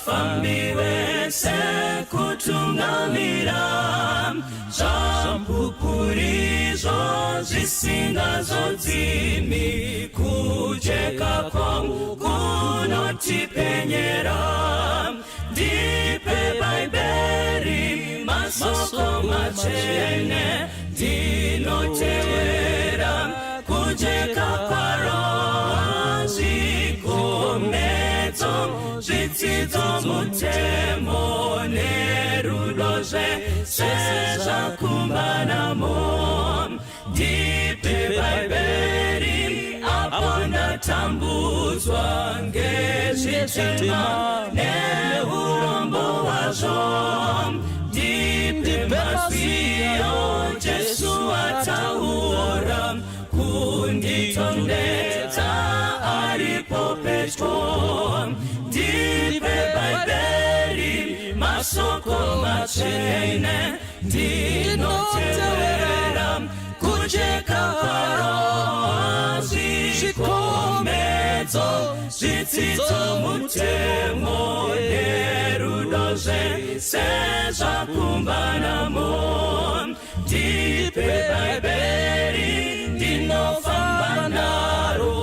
Vafambi vese kutungamira zvampupurizvo zvisingazodzimi kujeka kwangu kunotipenyera ndipe bhaibheri masoko matsvene ndinotevera kujeka kwaro zvikomedzo zvitsidzo mutemo nerudo zvese zvakumbanamo ndipe bhaibheri apo ndatambudzwa ngezvitema neurombo hwazvo ndipe mazwiyo jesu ataura kunditondedza aripo pedyo ndipe bhaibheri masoko matsvene ndinotevera kujeka kwaro zvikomedzo zvitsidzo mutemo nerudo zvese zvakumbanamo ndipe bhaibheri ndinofamba naro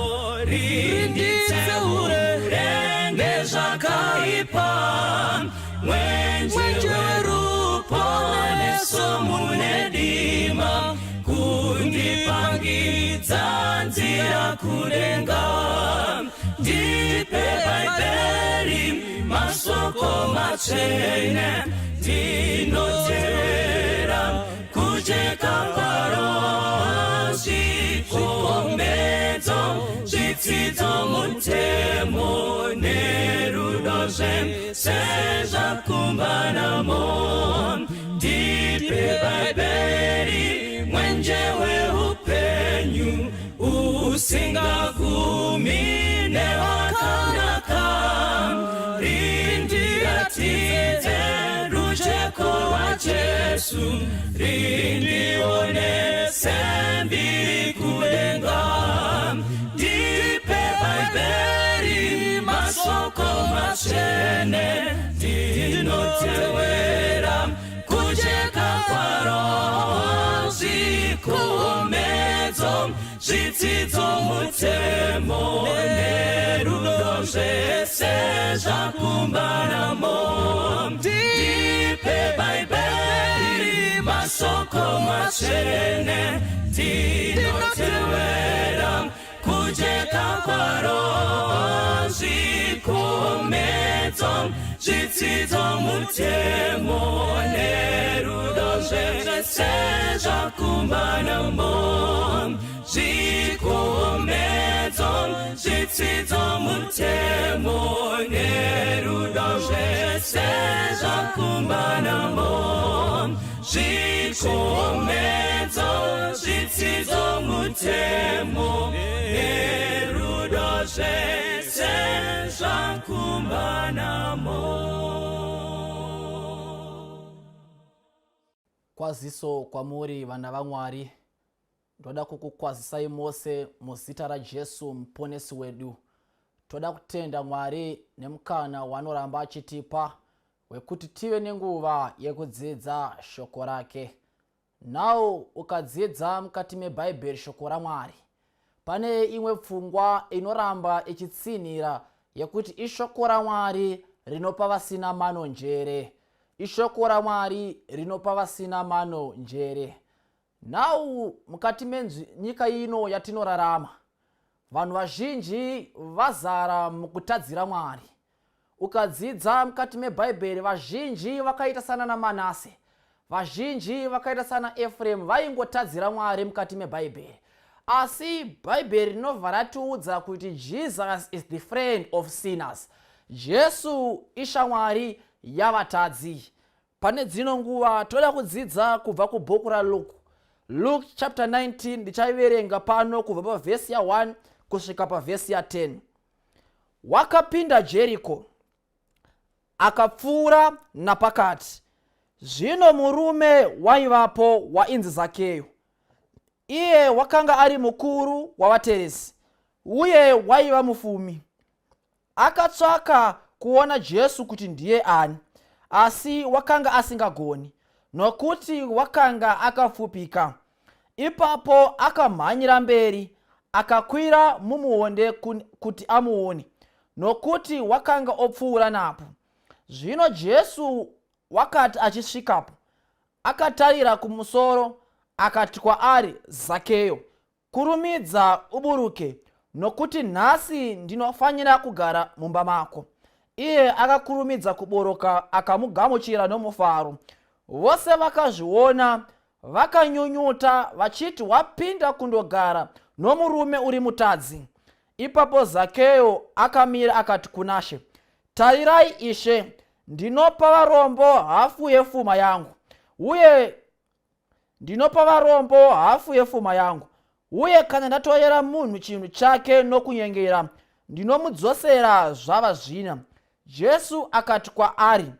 rinditseure ngezvakaipa mwenje weruponeso mune dima kundipangidza nzira kudenga ndipe bhaibheri masoko matsvene ndinotevera kujeka kwaro zvikomedzo zvitsidzo mutemo nerudo zvese zvakumbanamo ndipe bhaibheri mwenje weupenyu usingagumi newakanaka rindiratidze rujeko rwajesu rindionese mbiri kudenga ndipe bhaibheri masoko matsvene ndinotevera kujeka kwaro zvikomedzo zvitsidzo mutemo nerudo zvese zvakumbanamo ndipe bhaibheri masoko matsvene ndinotevera kujeka kwaro zvikomedzo zvitsidzo mutemo nerudo zvese zvakumbanamo zvikomedzo zvitsidzo mutemo nerudo zvese zvakumbanamo zvikomedzo zvitsidzo mutemo nerudo zvese zvakumbanamo. Kwaziso kwamuri vana vaMwari. Ndoda kukukwazisai mose muzita raJesu muponesi wedu. Toda kutenda Mwari nemukana waanoramba achitipa wekuti tive nenguva yekudzidza shoko rake. Now ukadzidza mukati meBhaibheri shoko raMwari, pane imwe pfungwa inoramba ichitsinhira yekuti ishoko raMwari rinopa vasina mano njere. Ishoko raMwari rinopa vasina mano njere. Now mukati menyika ino yatinorarama, vanhu vazhinji vazara mukutadzira Mwari. Ukadzidza mukati meBhaibheri, vazhinji vakaita sanana Manase, vazhinji vakaita sana Efremu vaingotadzira Mwari mukati meBhaibheri. Asi Bhaibheri rinobva ratiudza kuti Jesus is the friend of sinners. Jesu ishamwari yavatadzi. Pane dzino nguva toda kudzidza kubva kubhuku raLuke. Luke chapter 19 ndichaiverenga pano kubva pavhesi ya1 kusvika pavhesi ya10. Wakapinda Jeriko akapfuura napakati. Zvino murume waivapo wainzi Zakeyo. Iye wakanga ari mukuru wavateresi uye waiva mufumi. Akatsvaka kuona Jesu kuti ndiye ani, asi wakanga asingagoni, nokuti wakanga akafupika. Ipapo akamhanyira mberi, akakwira mumuonde kuti amuone, nokuti wakanga opfuura napo. Zvino Jesu wakati achisvikapo, akatarira kumusoro, akati kwaari, Zakeyo, kurumidza uburuke, nokuti nhasi ndinofanira kugara mumba mako. Iye akakurumidza kuburuka, akamugamuchira nomufaro. Vose vakazviona vakanyunyuta vachiti, wapinda kundogara nomurume uri mutadzi. Ipapo Zakeyo akamira akati kunaShe, tarirai Ishe, ndinopa varombo hafu yefuma yangu, uye ndinopa varombo hafu yefuma yangu, uye kana ndatorera munhu chinhu chake nokunyengera, ndinomudzosera zvava zvina. Jesu akati kwaari,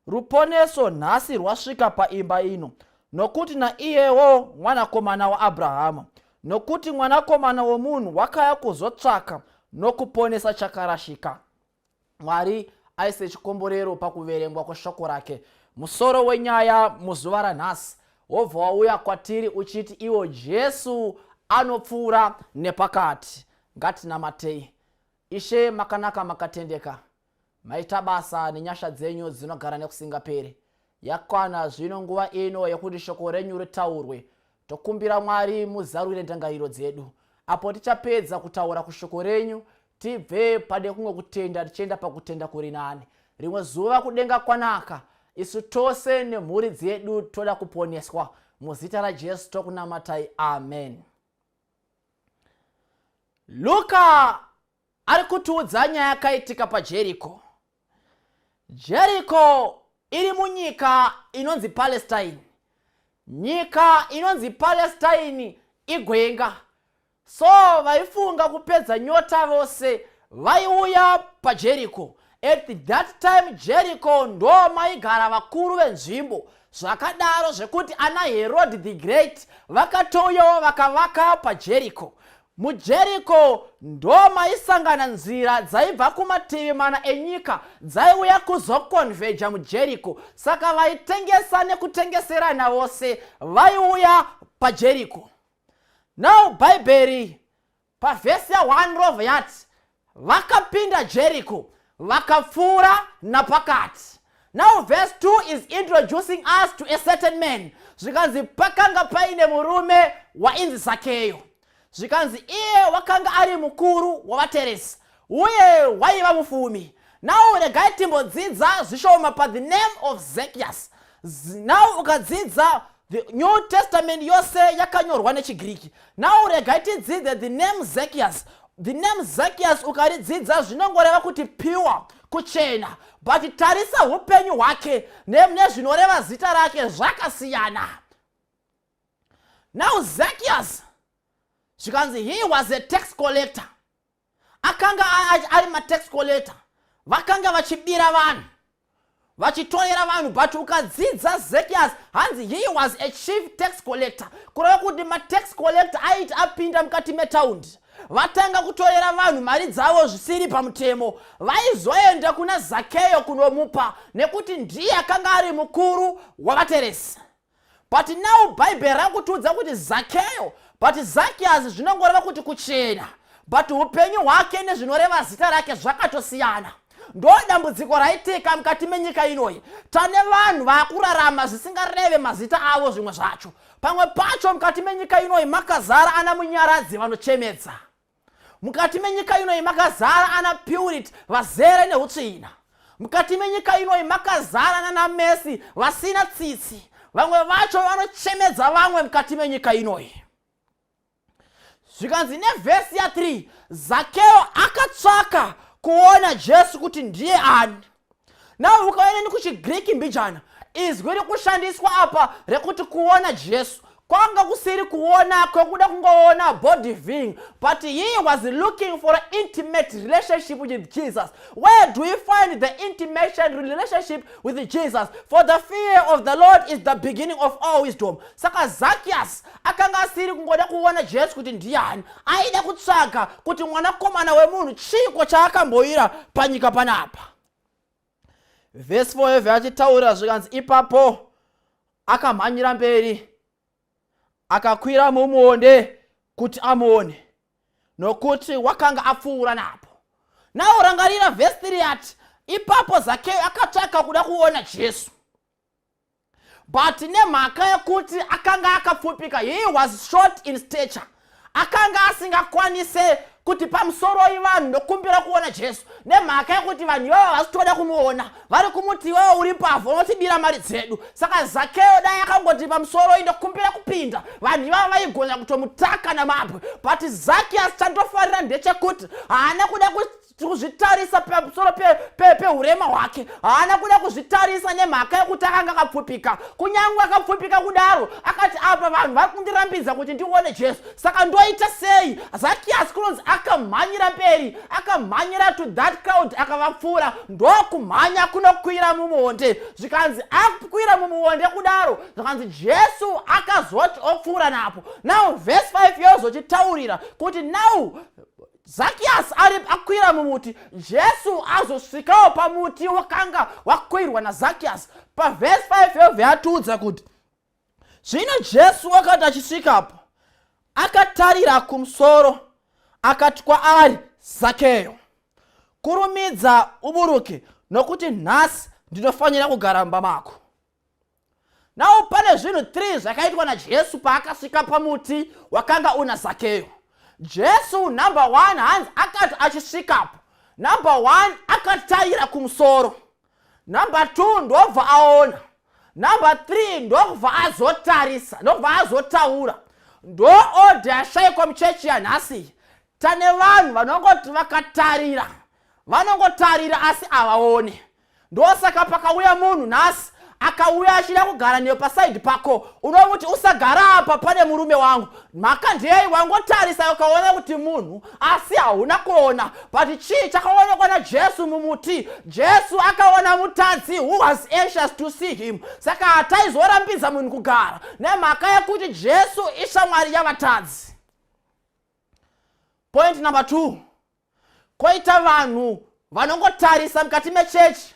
ruponeso nhasi rwasvika paimba ino, nokuti naiyewo mwanakomana waAbhurahama, nokuti mwanakomana womunhu wakauya kuzotsvaka nokuponesa chakarashika. Mwari aise chikomborero pakuverengwa kweshoko rake. Musoro wenyaya muzuva ranhasi wobva wauya kwatiri uchiti iwo Jesu anopfuura nepakati. Ngatinamatei. Ishe makanaka, makatendeka, maita basa nenyasha dzenyu dzinogara nekusingaperi. Yakwana zvino nguva ino yekuti shoko renyu ritaurwe. Tokumbira Mwari muzarure ndangariro dzedu apo tichapedza kutaura kushoko renyu, tibve pane kumwe kutenda tichienda pakutenda kuri nani. Rimwe zuva kudenga kwanaka, isu tose nemhuri dzedu toda kuponeswa. Muzita raJesu tokunamatai, amen. Luka ari kutiudza nyaya yakaitika paJeriko. Jeriko iri munyika inonzi Palestine. Nyika inonzi Palestine igwenga, so vaifunga kupedza nyota vose vaiuya paJeriko. At that time Jericho ndo maigara vakuru venzvimbo, zvakadaro zvekuti ana Herod the Great vakatouyawo vakavaka paJeriko. MuJeriko ndo maisangana nzira dzaibva kumativi mana enyika dzaiuya kuzokonveja muJeriko. Saka vaitengesa nekutengeserana vose vaiuya paJeriko. Now Bhaibheri pavhesi ya1 robva yati vakapinda Jericho, vakapfuura napakati. Now verse 2 is introducing us to a certain man. Zvikanzi pakanga paine murume wainzi Zakeyo. Zvikanzi iye wakanga ari mukuru wavateresi uye waiva mufumi. Now regai timbodzidza zvishoma pa the name of Zacchaeus. Now ukadzidza the New Testament yose yakanyorwa nechiGiriki. Now regai tidzidze the name Zacchaeus. The name Zacchaeus ukaridzidza zvinongoreva kuti pure, kuchena, but tarisa upenyu hwake nezvinoreva zita rake zvakasiyana. Now Zacchaeus, zvikanzi he was a tax collector. Akanga ari matax collector, vakanga vachibira vanhu, vachitorera vanhu. But ukadzidza Zacchaeus, hanzi he was a chief tax collector, kureva kuti matax collector aiti apinda mukati metaundi, vatanga kutorera vanhu mari dzavo zvisiri pamutemo, vaizoenda kuna Zakeyo kunomupa, nekuti ndiye akanga ari mukuru wavateresi. But now Bhaibheri rakutiudza kuti Zakeyo, but Zacchaeus zvinongoreva kuti kuchena, but upenyu hwake nezvinoreva zita rake zvakatosiyana. Ndo dambudziko raitika mukati menyika inoyi. Tane vanhu vaakurarama zvisingareve mazita avo zvimwe zvacho. Pamwe pacho mukati menyika inoyi makazara ana Munyaradzi vanochemedza. Mukati menyika inoyi makazara ana Purity vazere neutsvina. Mukati menyika inoyi makazara nana Mercy vasina tsitsi. Vamwe vacho vanochemedza vamwe mukati menyika inoyi. Zvikanzi nevhesi ya3, Zakeo akatsvaka kuona Jesu kuti ndiye ani. Now ukaenda nekuchiGiriki mbijana, izwi rikushandiswa apa rekuti kuona Jesu kwanga kusiri kuona kwekuda kungoona body viewing, but he was looking for an intimate relationship with Jesus. Where do we find the intimate relationship with Jesus? For the fear of the Lord is the beginning of all wisdom. Saka Zacchaeus akanga asiri kungoda kuona Jesu kuti ndiani, aida kutsvaga kuti mwanakomana wemunhu chiko chaakamboira panyika panapa. Vhesi 4 yobva yachitaura zvikanzi, ipapo akamhanyira mberi, akakwira mumuonde kuti amuone, nokuti wakanga apfuura napo. Nawo rangarira vhesi 3 yati, ipapo Zakeyo akatsvaka kuda kuona Jesu, but nemhaka yekuti akanga akapfupika, he was short in stature, akanga asingakwanise kuti, "Pamusoroi vanhu, ndokumbira kuona Jesu," nemhaka yekuti vanhu ivavo havasi kumuona, vari kumuti, "Iwewe uri mbavha, unotibira mari dzedu." Saka Zakeyo dai akangoti, "Pamusoroi, ndokumbira kupinda," vanhu ivavo vaigona kutomutaka namabwe. But Zakias, chandofarira ndechekuti haana kuda kuzvitarisa pamusoro peurema hwake. Haana kuda kuzvitarisa nemhaka yekuti akanga akapfupika. Kunyange akapfupika kudaro, akati, "Apa vanhu vari kundirambidza kuti ndione Jesu, saka ndoita sei?" Zakias kunonzi akamhanyira mberi, akamhanyira to that crowd, akavapfuura, ndokumhanya kunokwira mumuonde. Zvikanzi akwira mumuonde kudaro, zvikanzi Jesu akazoti opfuura napo. Now verse 5 yozochitaurira kuti now Zakias ari akwira mumuti, Jesu azosvikawo pamuti wakanga wakwirwa naZakias. Pavhesi 5 yobva yatiudza kuti, zvino Jesu wakati achisvikapo, akatarira kumusoro, akati kwaari, "Zakeyo, kurumidza uburuke, nokuti nhasi ndinofanira kugara mumba mako." Nawo pane zvinhu 3 zvakaitwa naJesu paakasvika pamuti wakanga una Zakeyo. Jesu, number 1, hanzi akati achisvikapo, number 1, akatarira kumusoro. Number 2, ndobva aona. Number 3, ndobva azotarisa, ndobva azotaura. Ndo order yashayikwa muchechi yanhasi. Tane vanhu vanongoti vakatarira, vanongotarira asi havaoni. Ndosaka pakauya munhu nhasi, akauya achida kugara newe paside pako, unomuti, "Usagara apa, pane murume wangu." Mhaka ndeyei? Wangotarisa ukaona kuti munhu, asi hauna kuona. But chii chakaonekwa naJesu mumuti? Jesu akaona mutadzi who was anxious to see him. Saka hataizorambidza munhu kugara, nemhaka yekuti Jesu ishamwari yavatadzi. Point number 2, koita vanhu vanongotarisa mukati mechechi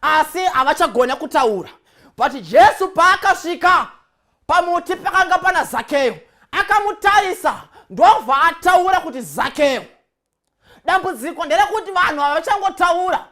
asi havachagona kutaura. But Jesu paakasvika pamuti pakanga pana Zakeyo, akamutarisa, ndobva ataura kuti, "Zakeyo." Dambudziko nderekuti vanhu havachangotaura,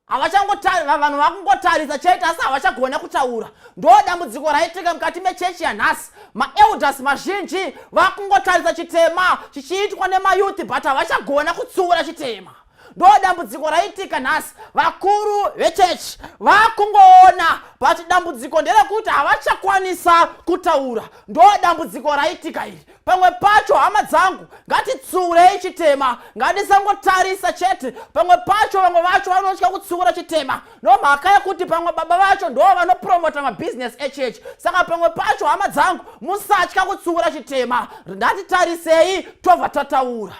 vanhu vakungotarisa chete asi havachagona kutaura. Ndo dambudziko raitika mukati mechechi yanhasi. Maelders mazhinji vakungotarisa chitema chichiitwa nemayouth, but havachagona kutsiura chitema. Ndo dambudziko raitika nhasi. Vakuru vechechi vakungoona, but dambudziko nderekuti havachakwanisa kutaura. Ndo dambudziko raitika iri. Pamwe pacho, hama dzangu, ngatitsiurei chitema, ngatisangotarisa chete. Pamwe pacho vamwe vacho vanotya kutsiura chitema nomhaka yekuti pamwe baba vacho ndo vanopromota mabhizinesi echechi. Saka pamwe pacho, hama dzangu, musatya kutsiura chitema. Ngatitarisei, tobva tataura,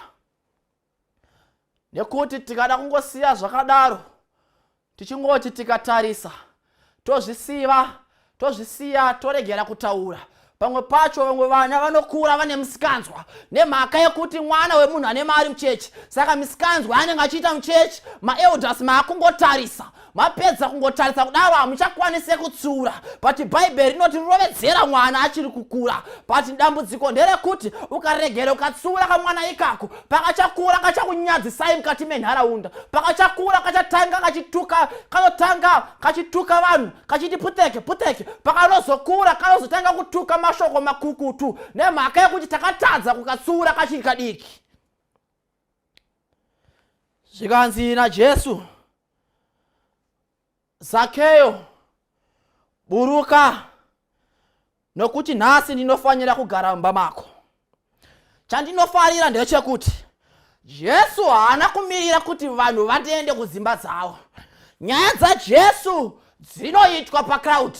nekuti tikada kungosiya zvakadaro, tichingoti tikatarisa tozvisiva, tozvisiya, toregera kutaura, pamwe pacho vamwe vana vanokura vane misikanzwa, nemhaka yekuti mwana wemunhu ane mari muchechi. Saka misikanzwa anenge achiita muchechi, maelders maakungotarisa. Mapedza kungotarisa kudaro, hamuchakwanise kutsiura. But Bhaibheri rinoti rovedzera mwana achiri kukura. But dambudziko nderekuti ukaregera ukatsiura kamwana ikako, pakachakura kachakunyadzisai mukati menharaunda. Pakachakura kachatanga kachituka, kanotanga kachituka vanhu kachiti, "Puteke, puteke." Pakanozokura kanozotanga kutuka mashoko makukutu, nemhaka yekuti takatadza kukatsiura kachiri kadiki. Zvikanzi naJesu, "Zakeyo, buruka, nokuti nhasi ndinofanira kugara mumba mako." Chandinofarira ndechekuti Jesu haana kumirira kuti vanhu vatiende kudzimba dzavo. Nyaya dzaJesu dzinoitwa pacrowd.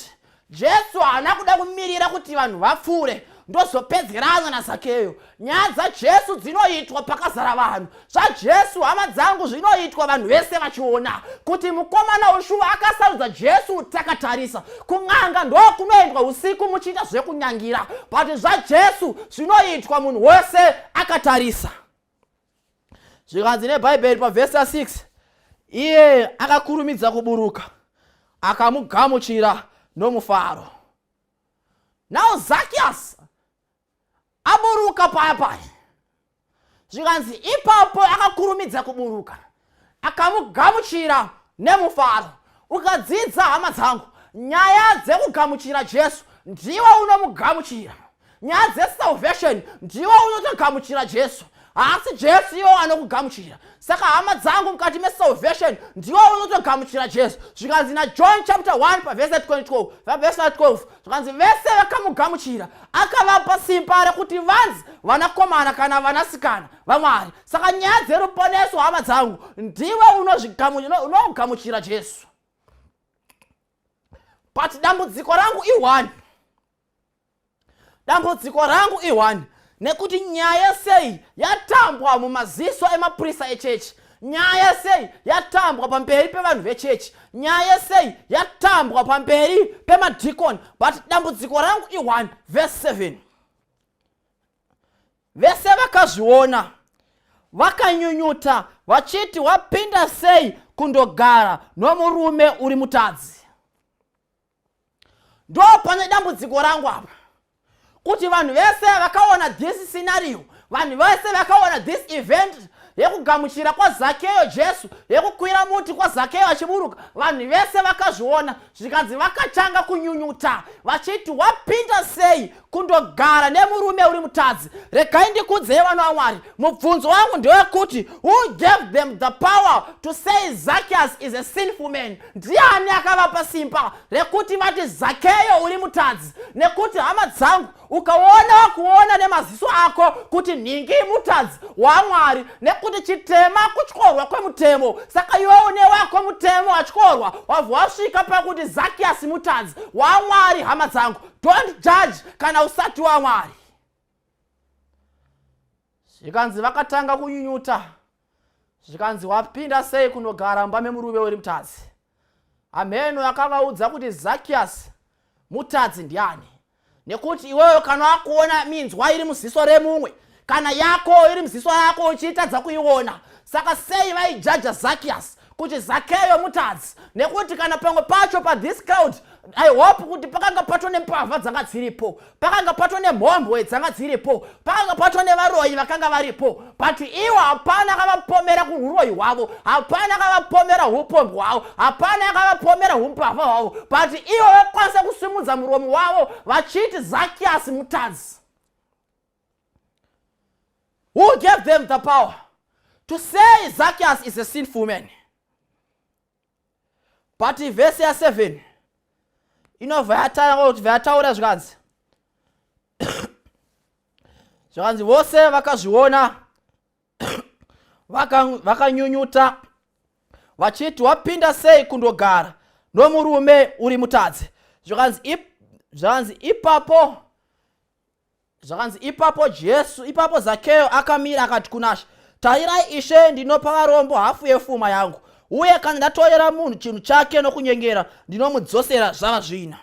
Jesu haana kuda kumirira kuti vanhu vapfuure, ndozopedzerana naZakeyo. Nyaya dzaJesu dzinoitwa pakazara vanhu. ZvaJesu, hama dzangu, zvinoitwa vanhu vese vachiona kuti mukomana ushuva akasarudza Jesu takatarisa. Kun'anga ndo kunoendwa usiku muchiita zvekunyangira, but zvaJesu zvinoitwa munhu wese akatarisa. Zvikanzi neBhaibheri pavhesi ya6, iye akakurumidza kuburuka. Akamugamuchira nomufaro. Now Zacchaeus aburuka paya paya, zvikanzi ipapo akakurumidza kuburuka, akamugamuchira nemufaro. Ukadzidza, hama dzangu, nyaya dzekugamuchira Jesu, ndiwe unomugamuchira. Nyaya dzesalvation, ndiwe unotogamuchira Jesu, haasi Jesu iwo anokugamuchira. Saka hama dzangu, mukati mesalvation ndiwe unotogamuchira Jesu. Zvikanzi naJohn chapter 1 pavhesi 22, pavhesi 12, zvikanzi vese vakamugamuchira akavapa simba rekuti vanzi vanakomana kana vanasikana vaMwari. Saka nyaya dzeruponeso, hama dzangu, ndiwe unogamuchira Jesu. But dambudziko rangu i1, dambudziko rangu i1, nekuti nyaya sei yatambwa mumaziso emapurisa echechi, nyaya sei yatambwa pamberi pevanhu vechechi, nyaya sei yatambwa pamberi pemadhikoni. But dambudziko rangu i1, verse 7, vese vakazviona vakanyunyuta vachiti, "Wapinda sei kundogara nomurume uri mutadzi?" Ndo pane dambudziko rangu apa, kuti vanhu vese vakaona this scenario, vanhu vese vakaona this event yekugamuchira kwaZakeyo Jesu, yekukwira muti kwaZakeyo achiburuka, vanhu vese vakazviona. Zvikanzi vakatanga kunyunyuta vachiti, "Wapinda sei kundogara nemurume uri mutadzi?" Regai ndikudzei, vanhu vaMwari, mubvunzo wangu ndewekuti, who gave them the power to say Zacchaeus is a sinful man? Ndiani akavapa simba rekuti vati Zakeyo uri mutadzi? Nekuti hama dzangu, ukaona wakuona nemaziso ako kuti nhingi mutadzi waMwari, nekuti chitema kutyorwa kwemutemo. Saka iwe une wako mutemo watyorwa, wabva wasvika pakuti Zakiasi mutadzi waMwari. Hama dzangu, don't judge kana usati waMwari. Zvikanzi vakatanga kunyunyuta, zvikanzi, "Wapinda sei kunogara mumba memurume uri mutadzi?" Hameno akavaudza kuti Zakiasi mutadzi ndiani? Nekuti iwewe kana wakuona minzwa iri muziso remumwe, kana yako iri muziso rako uchiitadza kuiona, saka sei vaijaja Zakiasi kuti Zakeyo mutadzi? Nekuti kana pamwe pacho pathis crowd, I hope kuti pakanga pato nembavha dzanga dziripo, pakanga pato nemhombwe dzanga dziripo, pakanga pato nevaroyi vakanga varipo, but iwo hapana akavapomera kuuroyi hwavo, hapana akavapomera upombwe hwavo, hapana akavapomera umbavha hwavo, but ivo vakwanisa kusimudza muromo wavo vachiti Zakiasi mutadzi. Who gave them the power to say Zacchaeus is a sinful man? But vhesi ya7 inobva yatanga kuti yataura, zvikanzi vose vakazviona vakanyunyuta vachiti, "Wapinda sei kundogara nomurume uri mutadzi?" Zvakanzi ipapo Jesu, ipapo Zakeyo akamira akati kunaShe, "Tarirai Ishe, ndinopa varombo hafu yefuma yangu, uye kana ndatorera munhu chinhu chake nokunyengera, ndinomudzosera zvava zvina."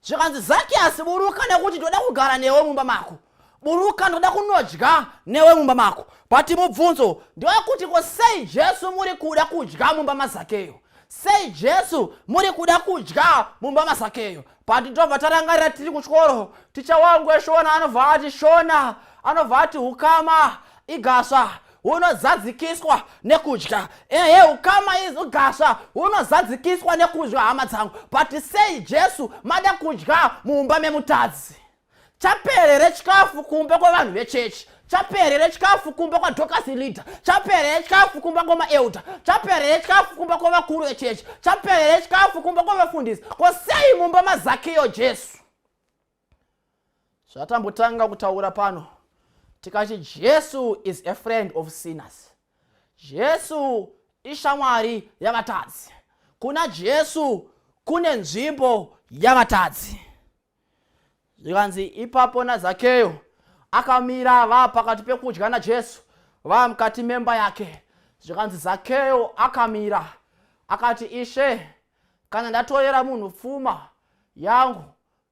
Zvikanzi, "Zakiasi, buruka, nekuti ndoda kugara newe mumba mako. Buruka, ndoda kunodya newe mumba mako." But mubvunzo ndewekuti, ko sei Jesu muri kuda kudya mumba maZakeyo? Sei Jesu muri kuda kudya mumba maZakeyo? But tobva tarangarira tiri kuchikoro, ticha wangu weshona anobva ati, shona anobva ati, "Ukama igasva hunozadzikiswa nekudya." Ehe, ukama ugasva hunozadzikiswa nekudya, hama dzangu. But sei Jesu mada kudya mumba memutadzi? Chaperere chikafu kumba kwevanhu vechechi, chaperere chikafu kumba kwaDocas leader, chaperere chikafu kumba kwemaelder, chaperere chikafu kumba kwevakuru vechechi, chaperere chikafu kumba kwevafundisi. Ko sei mumba maZakeyo Jesu? Zvatambotanga kutaura pano tikati Jesu is a friend of sinners. Jesu ishamwari yavatadzi. Kuna Jesu kune nzvimbo yavatadzi. Zvikanzi ipapo naZakeyo akamira, vaa pakati pekudya naJesu, vaa mukati memba yake. Zvikanzi Zakeyo akamira akati, "Ishe, kana ndatorera munhu pfuma yangu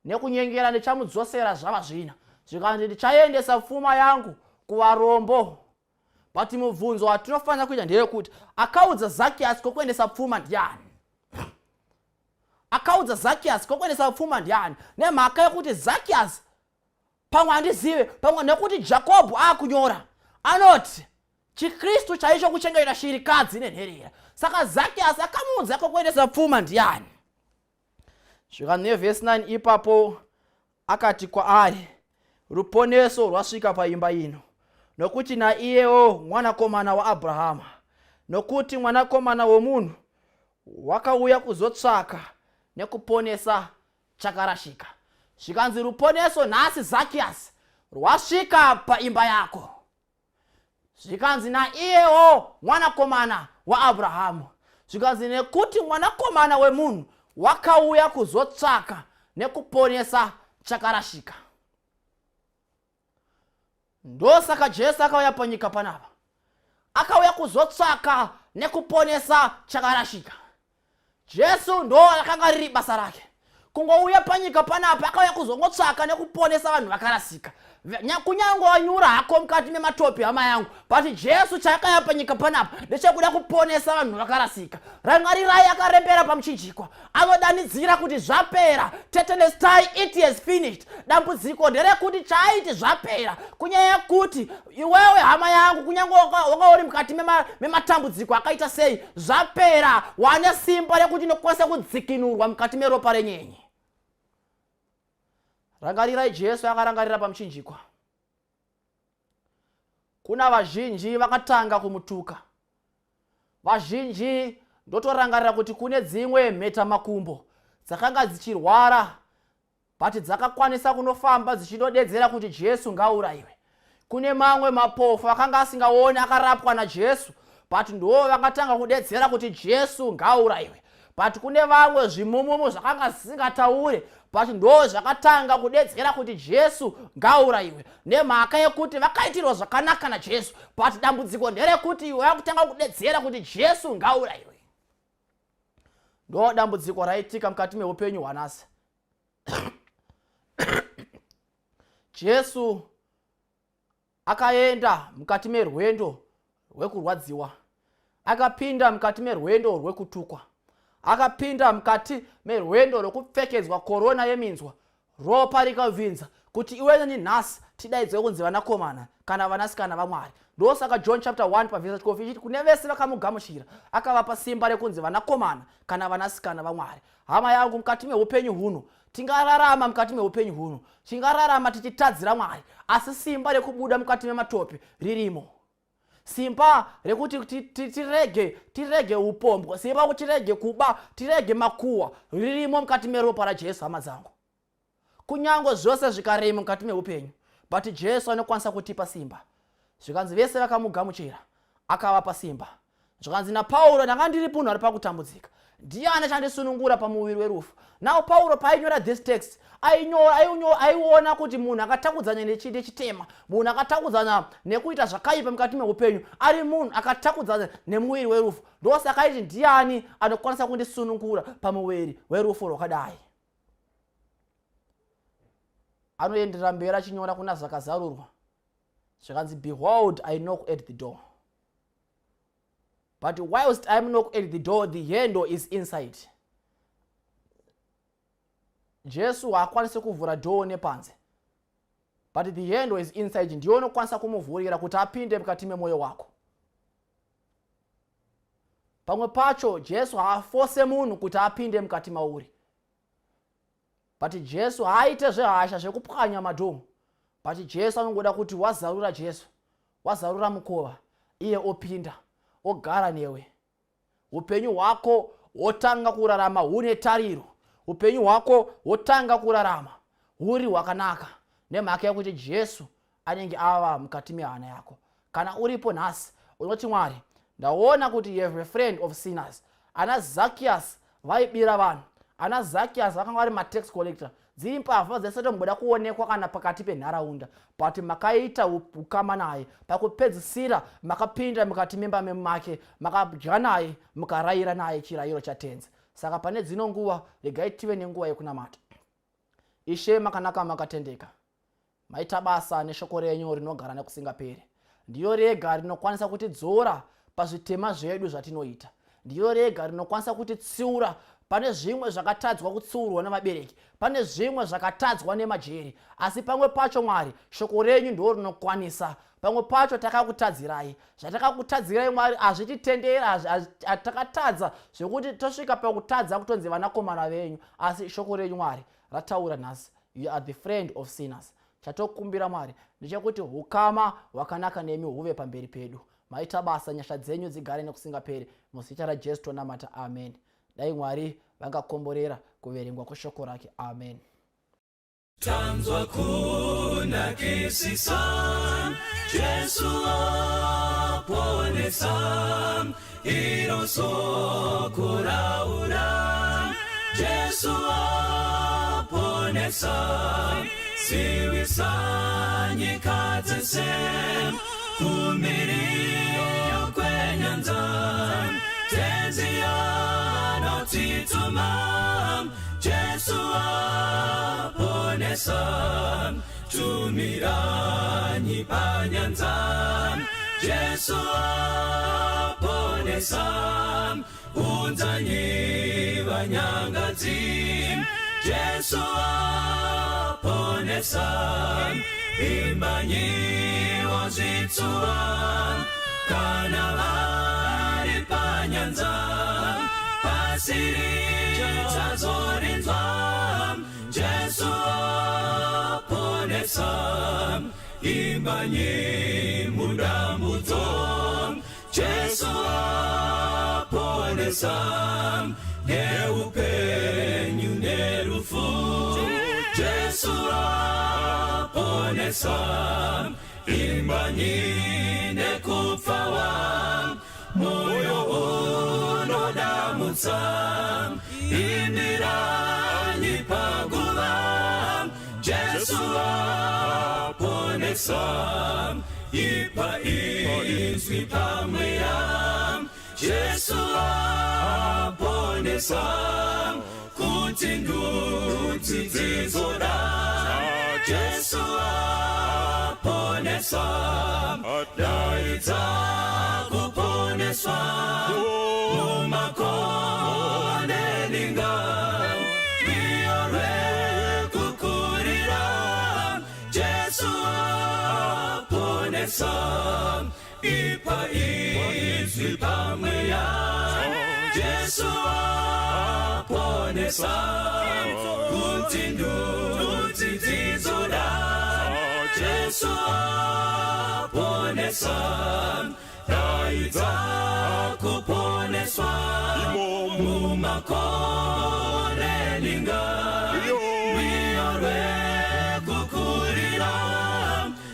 nekunyengera, ndichamudzosera zvava zvina." Zvikanzi, "Ndichaendesa pfuma yangu kuvarombo." But mubvunzo watinofanira kuita ndeyekuti, akaudza Zakiasi kwokuendesa pfuma ndiani? Akaudza Zakiasi kwekuendesa pfuma ndiani? Nemhaka yekuti Zakiasi pamwe handizive, pamwe nekuti Jakobho akunyora anoti chiKristu chaicho kuchengeta shirikadzi nenherera. Saka Zakiasi akamuudza kwekuendesa pfuma ndiani? Svika nevhesi 9 ipapo akati kwaari, Ruponeso rwasvika paimba ino, nokuti naiyewo mwanakomana waAbrahama. Nokuti mwanakomana womunhu wakauya kuzotsvaka nekuponesa chakarashika. Zvikanzi ruponeso nhasi Zakiasi rwasvika paimba yako. Zvikanzi naiyewo mwanakomana waAbrahamu. Zvikanzi nekuti mwanakomana wemunhu wakauya kuzotsvaka nekuponesa chakarashika. Ndosaka Jesu akauya panyika panapa. Akauya kuzotsvaka nekuponesa chakarashika. Jesu ndo rakanga riri basa rake. Kungouya panyika panapa akauya kuzongotsvaka nekuponesa vanhu vakarasika. Kunyange wanyura hako mukati mematope hama yangu, but Jesu chaakauya panyika panapa ndechekuda kuponesa vanhu vakarasika. Rangarirai akarembera pamuchinjikwa, anodanidzira kuti zvapera, tetelestai, it has finished. Dambudziko nderekuti chaaiti zvapera kunyaya yekuti iwewe hama yangu kunyange wanga uri mukati mematambudziko akaita sei, zvapera, wane simba rekuti unokwanisa kudzikinurwa mukati meropa renyenye. Rangarirai Jesu akarangarira pamuchinjikwa. Kuna vazhinji vakatanga kumutuka. Vazhinji ndotorangarira kuti kune dzimwe mhetamakumbo dzakanga dzichirwara but dzakakwanisa kunofamba dzichidodedzera kuti Jesu ngaaurayiwe. Kune mamwe mapofu akanga asingaoni akarapwa naJesu but ndo vakatanga kudedzera kuti Jesu ngaaurayiwe. But kune vamwe zvimumumu zvakanga zvisingataure but ndo zvakatanga kudedzera kuti Jesu ngaaurayiwe nemhaka yekuti vakaitirwa zvakanaka naJesu. But dambudziko nderekuti iwe vakutanga kudedzera kuti Jesu ngaaurayiwe. Ndo dambudziko raitika mukati meupenyu hwanasi. Jesu akaenda mukati merwendo rwekurwadziwa, akapinda mukati merwendo rwekutukwa, akapinda mukati merwendo rwekupfekedzwa korona yeminzwa, ropa rikavhinza kuti iwe neni nhasi tidaidzwe kunzi vanakomana kana vanasikana vaMwari. Ndosaka John chapter 1 pavhesi 12 ichiti kune vese vakamugamuchira akavapa simba rekunzi vanakomana kana vanasikana vaMwari. Hama yangu, mukati meupenyu huno tingararama, mukati meupenyu huno tingararama tichitadzira Mwari, asi simba rekubuda mukati mematope ririmo. Simba rekuti tirege upombwe, simba rekuti tirege kuba, tirege makuhwa ririmo mukati meropa raJesu. Hama dzangu, kunyange zvose zvikarema mukati meupenyu, but Jesu anokwanisa kutipa simba. Zvikanzi vese vakamugamuchira akavapa simba. Zvikanzi naPauro, ndanga ndiri munhu ari pakutambudzika, ndiani achandisunungura pamuviri werufu? Now Pauro paainyora this text, aiona kuti munhu akatakudzana nechitema, munhu akatakudzana nekuita zvakaipa mukati meupenyu, ari munhu akatakudzana nemuviri werufu. Ndosaka aiti ndiani anokwanisa kundisunungura pamuviri werufu rwakadai? Anoenderera mberi achinyora kuna Zvakazarurwa, zvikanzi, behold, I knock at the door. But whilst I'm knock at the door, the handle is inside. Jesu haakwanisi kuvhura door nepanze, but the handle is inside. Ndiyo unokwanisa kumuvhurira kuti apinde mukati memwoyo wako. Pamwe pacho Jesu haafose munhu kuti apinde mukati mauri, but Jesu haaite zvehasha zvekupwanya madhoo, but Jesu anongoda kuti wazarura Jesu, wazarura mukova, iye opinda ogara newe. Upenyu hwako hwotanga kurarama hune tariro, upenyu hwako hwotanga kurarama huri hwakanaka, nemhaka yekuti Jesu anenge ava mukati mehana yako. Kana uripo nhasi unoti, Mwari, ndaona kuti you have a friend of sinners. Ana Zacchaeus vaibira vanhu, ana Zacchaeus vakanga vari matax collector, dziri mbavha dzaisatomboda kuonekwa kana pakati penharaunda, but makaita ukama naye. Pakupedzisira makapinda mukati memba make, makadya naye, mukarayira naye chirayiro chaTenzi. Saka pane dzino nguva regai tive nenguva yekunamata. Ishe, makanaka, makatendeka. Maita basa neshoko renyu rinogara nekusingaperi. Ndiro rega rinokwanisa kutidzora pazvitema zvedu zvatinoita. Ndiro rega rinokwanisa kutitsiura Pane zvimwe zvakatadzwa kutsiurwa navabereki, pane zvimwe zvakatadzwa nemajeri, asi pamwe pacho Mwari, shoko renyu ndo rinokwanisa. Pamwe pacho takakutadzirai, zvatakakutadzirai Mwari hazvititendera, takatadza zvekuti tosvika pakutadza kutonzi vanakomana venyu, asi shoko renyu Mwari rataura nhasi, you are the friend of sinners. Chatokumbira Mwari ndechekuti hukama hwakanaka nemi huve pamberi pedu. Maita basa, nyasha dzenyu dzigare nekusingaperi. Muzita raJesu tonamata, amen. Dai Mwari vangakomborera kuverengwa kweshoko rake, amen. Tanzwa kunakisisa, Jesu aponesa, iro soko raura. Jesu aponesa, siwisa nyika dzese, kumiriyo kwenyanza, tenzi anotituma. Jesu aponesa, tumiranyi panyanza. Jesu aponesa, unzanyi vanyangadzi. Jesu aponesa, imbanyiwo zvitsuwa, kana vari panyanza, pasi richazorinzwa. Jesu aponesa, imbanyi mudambudzo. Jesu aponesa, neupenyu nerufu. Jesu aponesa, imbanyi nekupfawa, moyo unodamutsa, imbiranyi paguva. Jesu aponesa, ipa izwi pamweya. Jesu aponesa, kuti ndudzi dzizoda. Jesu aponesa, daidza kuponeswa mumakore ninga, rwiyo rwekukurira. Jesu aponesa, ipa izwi pamweya. Jesu aponesa, kuti ndudzi dzizoda. Jesu aponesa, daidza kuponeswa mumakore ninga, rwiyo rwekukurira.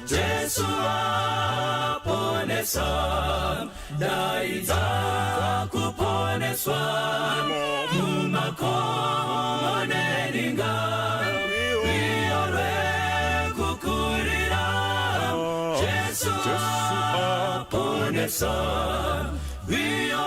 Jesu aponesa, daidza kuponeswa mumakore ninga, rwiyo rwekukurira. Jesu aponesa, rwiyo.